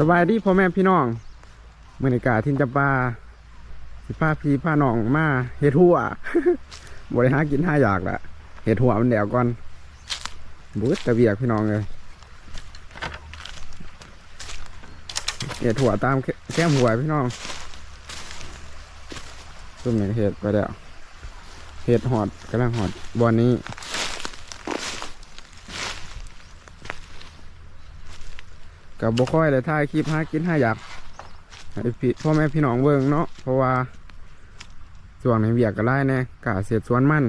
ສະບາຍດີພໍ່ແມ່ພີ່ນ້ອງ ມື້ນີ້ກະທິນຈຳປາ ຊິພາພີ່ພານ້ອງມາເຮັດຮົ້ວ ບໍ່ໄດ້ຫາກິນຫາຢາກລະ ເຮັດຮົ້ວມັນແລ້ວກ່ອນ ບໍ່ອຶດແຕ່ວຽກພີ່ນ້ອງເອີຍ ເຮັດຮົ້ວຕາມແຄມຫ້ວຍພີ່ນ້ອງ ຊຸມນີ້ເຮັດໄປແລ້ວ ເຮັດຮອດ ກຳລັງຮອດບ່ອນນີ້ ກໍບໍ່ຄ່ອຍໄດ້ຖ່າຍຄລິບຫາກິນຫາຢາກໃຫ້ພີ່ ພໍ່ແມ່ພີ່ນ້ອງເບິ່ງເນາະ ເພາະວ່າຊ່ວງນີ້ວຽກກໍຫຼາຍແດ່ ກະເສດສວນມັນ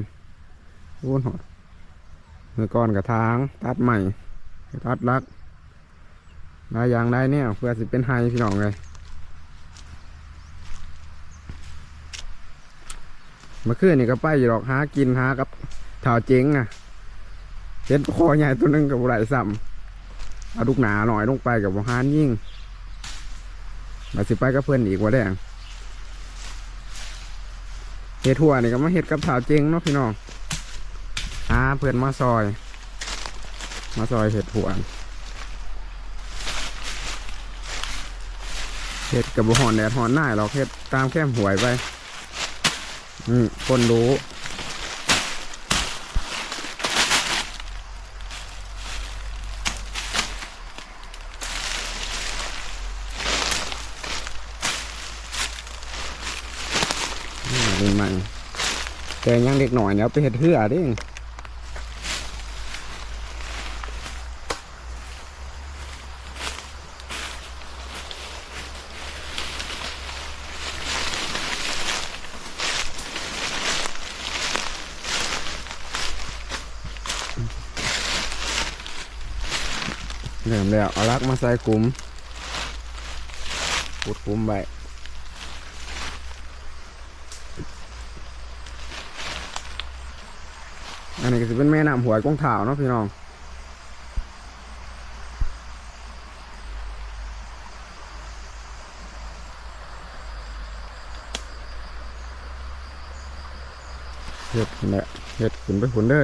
ໂອ້ ມື້ກ່ອນກໍຖາງ ຕັດໄມ້ ຕັດຫຼັກ ຫຼາຍຢ່າງຫຼາຍແນວ ເພື່ອຊິເປັນໄຮ່ພີ່ນ້ອງເອີຍ. ເມື່ອຄືນນີ້ກໍໄປຢູ່ດອກ ຫາກິນຫາກັບທ້າວເຈັງນະ ເຫັນປາຄໍ່ໃຫຍ່ໂຕໜຶ່ງກໍບໍ່ໄດ້ຊ້ຳ ເອົາລູກໜ້ານ້ອຍລົງໄປກໍບໍ່ຫານຍິງ ວ່າຊິໄປກັບເພິ່ນອີກວ່າແລງ ເຮັດຮົ້ວນີ້ກໍມາເຮັດກັບທ້າວເຈັງເນາະພີ່ນ້ອງ ຫາເພິ່ນມາຊ່ອຍ ມາຊ່ອຍເຮັດຮົ້ວ ເຮັດກໍບໍ່ຮ້ອນແດດຮ້ອນນາຍດອກ ເຮັດຕາມແຄມຫ້ວຍໄປ ນີ້ຄົນດູ ນີ້ໃໝ່ ແຕ່ຍັງເດັກນ້ອຍແລ້ວໄປເຮັດເຮືອເດ້. ເລີ່ມແລ້ວ ເອົາຫຼັກມາໃສ່ຂຸມ ຂຸດຂຸມໄວ້ ອັນນີ້ກໍຊິເປັນແມ່ນ້ຳຫ້ວຍກອງທ້າວເນາະພີ່ນ້ອງ. ເຮັດຫັ້ນແຫຼະ ເຮັດຂຶ້ນໄປພຸ້ນເດີ.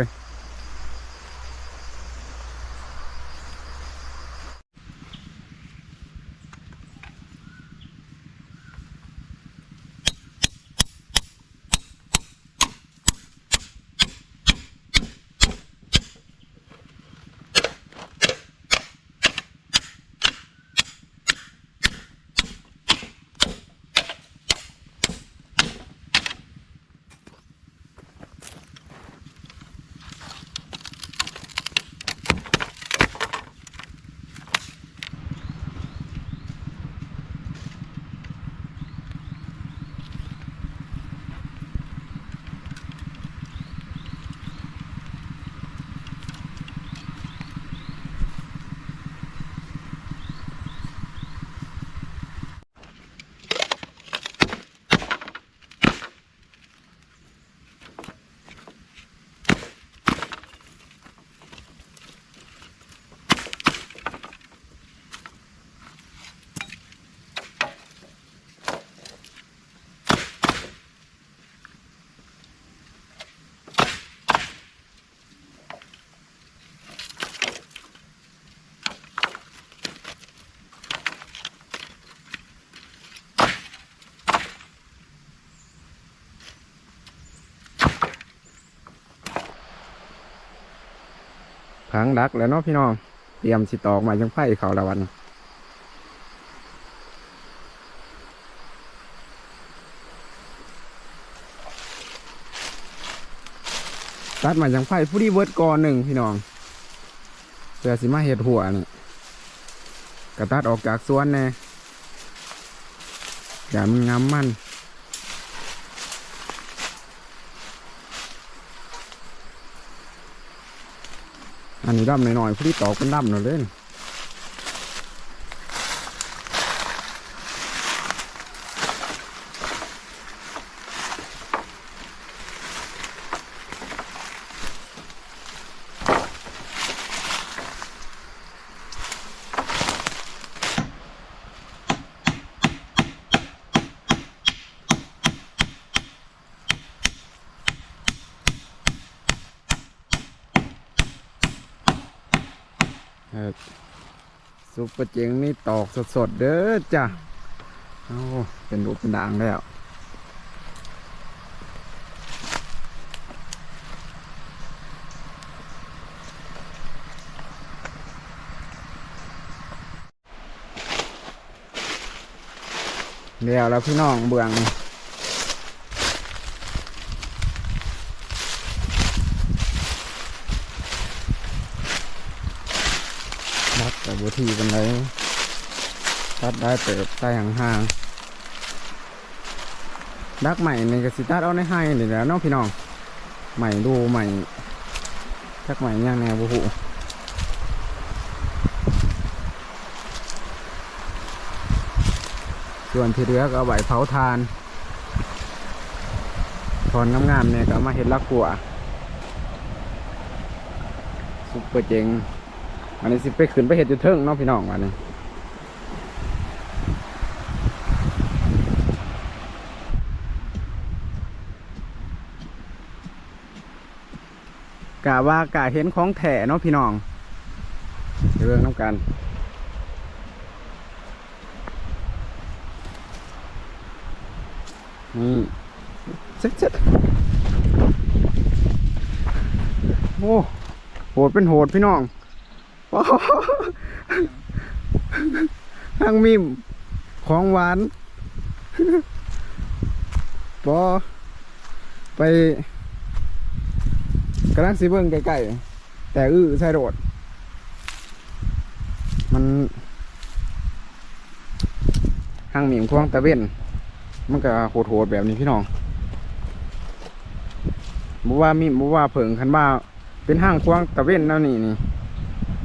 ຝັງດັກແລ້ວເນາະພີ່ນ້ອງ ຕຽມຊິຕອກໄມ້ຈັ້ງໄຟເຂົ້າແລ້ວບັດນີ້. ຕັດໄມ້ຈັ້ງໄຟພໍດີເບິດກໍໜຶ່ງພີ່ນ້ອງ ເພື່ອຊິມາເຮັດຮົ້ວນີ້ ກໍຕັດອອກຈາກສວນແດ່ ຢ້ານມັນງຳມັນ. ອັນນີ້ດຳໜ້ອຍໆ ພໍດີຕອກເປັນດຳໂລດເດ້. ເອີ ເສ ຊຸບເປີເຈັງນີ້ຕອກສົດໆເດີຈ້າ. ໂອ້ ເປັນຮູບເປັນຮ່າງແລ້ວ. ແລ້ວລະພີ່ນ້ອງ ເບື້ອງນີ້ ຕັດກະບໍ່ຖີ່ປານໃດ ຕັດໄດ້ເຕີບ ໄດ້ຫ່າງໆ. ດັກໄມ້ນີ້ກະຊິຕັດເອົາໃນໄຮ່ນີ້ແຫຼະເນາະພີ່ນ້ອງ. ໄມ້ດູ່ ໄມ້ ຈັກໄມ້ຫຍັງແດ່ບໍ່ຮູ້. ສ່ວນທີ່ເຫຼືອກະເອົາໄວ້ເຜົາຖ່ານ ທ່ອນງາມໆແດ່ກະເອົາມາເຮັດລາຄົວ. ຊຸບເປີເຈັງ. ອັນນີ້ຊິໄປ ຂຶ້ນໄປເຮັດຢູ່ເທິງເນາະພີ່ນ້ອງ ບາດນີ້. ກະວ່າກະເຫັນຂອງແທ້ເນາະພີ່ນ້ອງ ໄປເບິ່ງນຳກັນ. ນີ້ ເຊັດໆ ໂອ້ ໂຫດເປັນໂຫດພີ່ນ້ອງ. ຮັງມິ້ມ ຂອງຫວານ ບໍ່ ໄປ ກຳລັງຊິເບິ່ງໃກ້ໆ ແຕ່ອື້ໃສ່ໂລດ. ມັນ ຮັງມິ້ມຂວາງຕາເວັນ ມັນກະໂຫດໆແບບນີ້ພີ່ນ້ອງ. ບໍ່ວ່າມິ້ມ ບໍ່ວ່າເຜິ້ງ ຄັນວ່າ ເປັນຮັງຂວາງຕາເວັນແນວນີ້ນີ້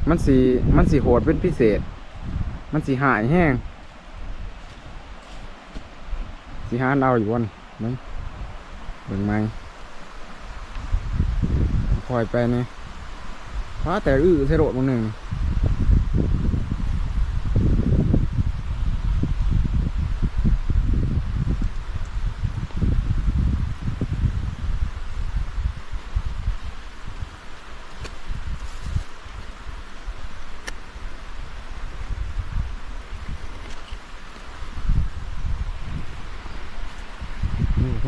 ມັນຊິ ມັນຊິໂຫດເປັນພິເສດ ມັນຊິຮ້າຍແຮງ. ຊິຫາເອົາຢູ່ບໍ່ນີ້ ເບິ່ງ ເບິ່ງໃໝ່ ຄ່ອຍໄປແດ່. ພາແຕ່ອື້ໃສ່ໂລດບາງໜຶ່ງ. ໂອ້ໂຫ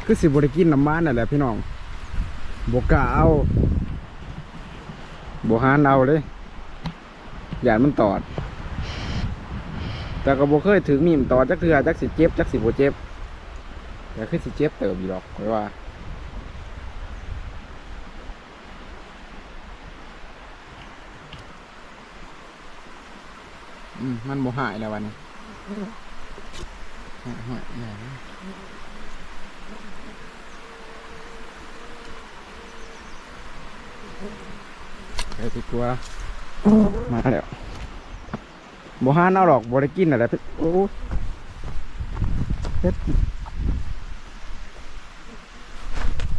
ຄືຊິບໍ່ໄດ້ກິນນ້ຳມັນນັ້ນແຫຼະພີ່ນ້ອງ ບໍ່ກ້າເອົາ ບໍ່ຫານເອົາເດ້ ຢ້ານມັນຕອດ. ແຕ່ກໍບໍ່ເຄີຍຖືກມີ້ມຕອດຈັກເທື່ອ ຈັກຊິເຈັບ ຈັກຊິບໍ່ເຈັບ ແຕ່ຄືຊິເຈັບເຕີບຢູ່ດອກ ຂ້ອຍວ່າ. ອືມ ມັນບໍ່ຮ້າຍແລ້ວບັດນີ້ ຮ້າຍ ຮ້າຍ ໄປດີກວ່າ ມາແລ້ວ. ບໍ່ຫານເອົາດອກ ບໍ່ໄດ້ກິນແລ້ວແຫຼະ. ໂອ້ຍ ເຮັດ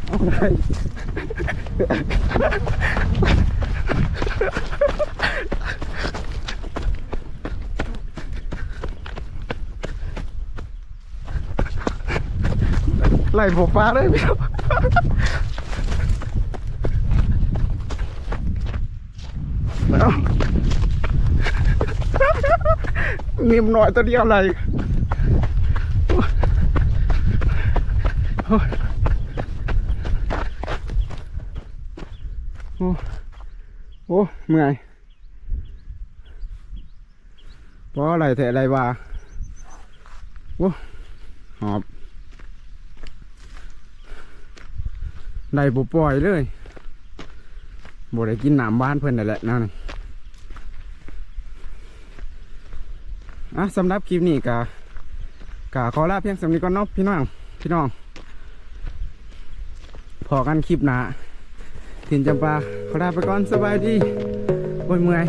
ເອົາໄດ້ ໄລ່ບໍ່ປາເລີຍພີ່ນ້ອງ. ເອົາ ມິ້ມນ້ອຍຕົວດຽວໄລ່ ໂອ້ ໂອ້ ເມື່ອຍ. ບໍ່ໄດ້ແທ້ໄດ້ວ່າ ໂອ້ ຫອບ ໄດ້ບໍ່ປ່ອຍເລີຍ ບໍ່ໄດ້ກິນນ້ຳຫວານເພິ່ນນັ້ນແຫຼະແນວນີ້. ອ່ະ ສຳລັບຄລິບນີ້ກະ ກະຂໍລາພຽງສ່ຳນີ້ກ່ອນເນາະ ພີ່ນ້ອງ ພີ່ນ້ອງ. ພໍ້ກັນຄລິບໜ້າ ຖິ່ນຈຳປາ ຂໍລາໄປກ່ອນ ສະບາຍດີ. ໂອ້ຍ ເມື່ອຍ.